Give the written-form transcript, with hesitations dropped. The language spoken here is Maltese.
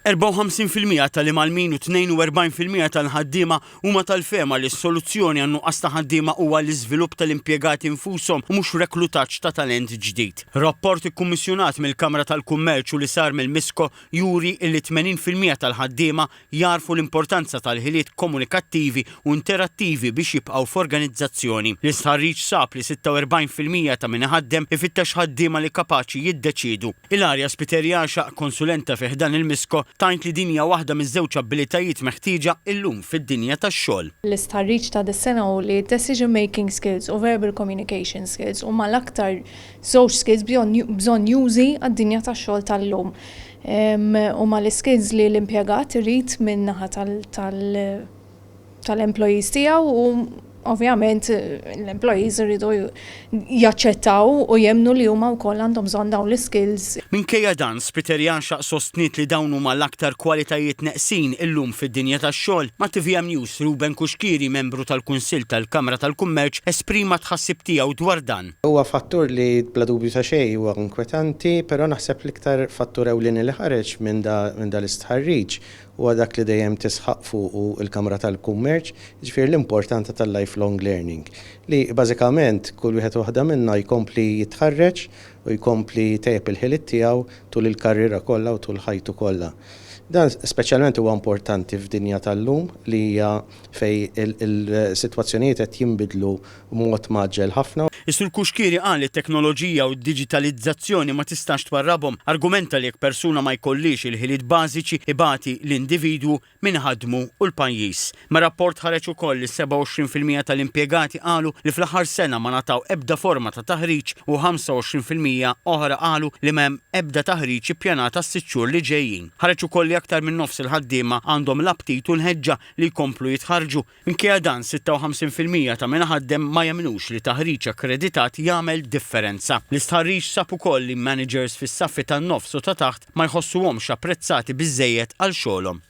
54% tal-imgħallmin u 42% tal-ħaddiema huma tal-fehma li s-soluzzjoni għan-nuqqas ta' ħaddiema huwa l-iżvilupp tal-impjegati nfushom u mhux reklutaġġ ta' talent ġdid. Rapport ikkummissjonat mill-Kamra tal-Kummerċ u li sar mill-MISCO juri illi 80% tal-ħaddiema jagħrfu l-importanza tal-ħiliet komunikattivi u interattivi biex jibqgħu f'organizzazzjoni. L-istħarriġ sab li 46% ta' min iħaddem ifittex ħaddiema li kapaċi jiddeċiedu. Ilaria Spiteri Għaxaq, konsulenta fi ħdan il-MISCO, tgħid li din hija waħda miż-żewġ abbilitajiet meħtieġa illum fid-dinja tax-xogħol. L-istħarriġ ta' dis-sena hu li decision making skills u verbal communication skills huma l-aktar żewġ skills bżonnjużi għad-dinja tax-xogħol tal-lum. Huma l-iskills li l-impjegat irid min-naħa tal-employees tiegħu u ovvjament l-employees iridu jaċċettaw u jemmnu li huma wkoll għandhom bżonn dawn l-iskills. Minkejja dan, Spiteri Għaxaq sostniet li dawn huma l-aktar kwalitajiet neqsin illum fid-dinja tax-xogħol. Ma' tvm News, Ruben Cuschieri, membru tal-Kunsill tal-Kamra tal-Kummerċ, esprima t-tħassib tiegħu dwar dan. Huwa fattur li bla dubju ta' xejn huwa inkwetanti, però naħseb l-iktar fattur ewlieni li ħareġ minn dan l-istħarriġ huwa dak li dejjem tisħaq fuqu l-Kamra tal-Kummerċ, jiġifieri l-importanza tal-lifelong learning, li bażikament kull wieħed u waħda minna jkompli jitħarreġ u jkompli jtejjeb il-ħiliet tiegħu tul il-karriera kollha u tul ħajtu kollha. Dan speċjalment huwa importanti f'dinja tal-lum li hija fejn il-sitwazzjonijiet qed jinbidlu b'mod mgħaġġel ħafna. Is-Sur Cuschieri qal li t-teknoloġija u d-diġitalizzazzjoni ma tistax twarrabhom. Argumenta li jekk persuna ma jkollhiex il-ħiliet bażiċi ibati l-individwu, min iħaddmu u l-pajjiż. Mir-rapport ħareġ ukoll li 27% tal-impjegati qalu li fl-aħħar sena ma ngħataw ebda forma ta' taħriġ u 25% oħra qalu li ma hemm ebda taħriġ ippjanat għas-sitt xhur li ġejjin. Ħareġ ukoll li aktar minn nofs il-ħaddiema għandhom l-aptit u l-ħeġġa li jkomplu jitħarrġu. Minkejja dan, 56% ta' min iħaddem ma jemmnux li taħriġ akkreditat jagħmel differenza. L-istħarriġ sab ukoll li managers fis-saffi tan-nofs u ta' taħt ma jħossuhomx apprezzati biżżejjed għal xogħolhom.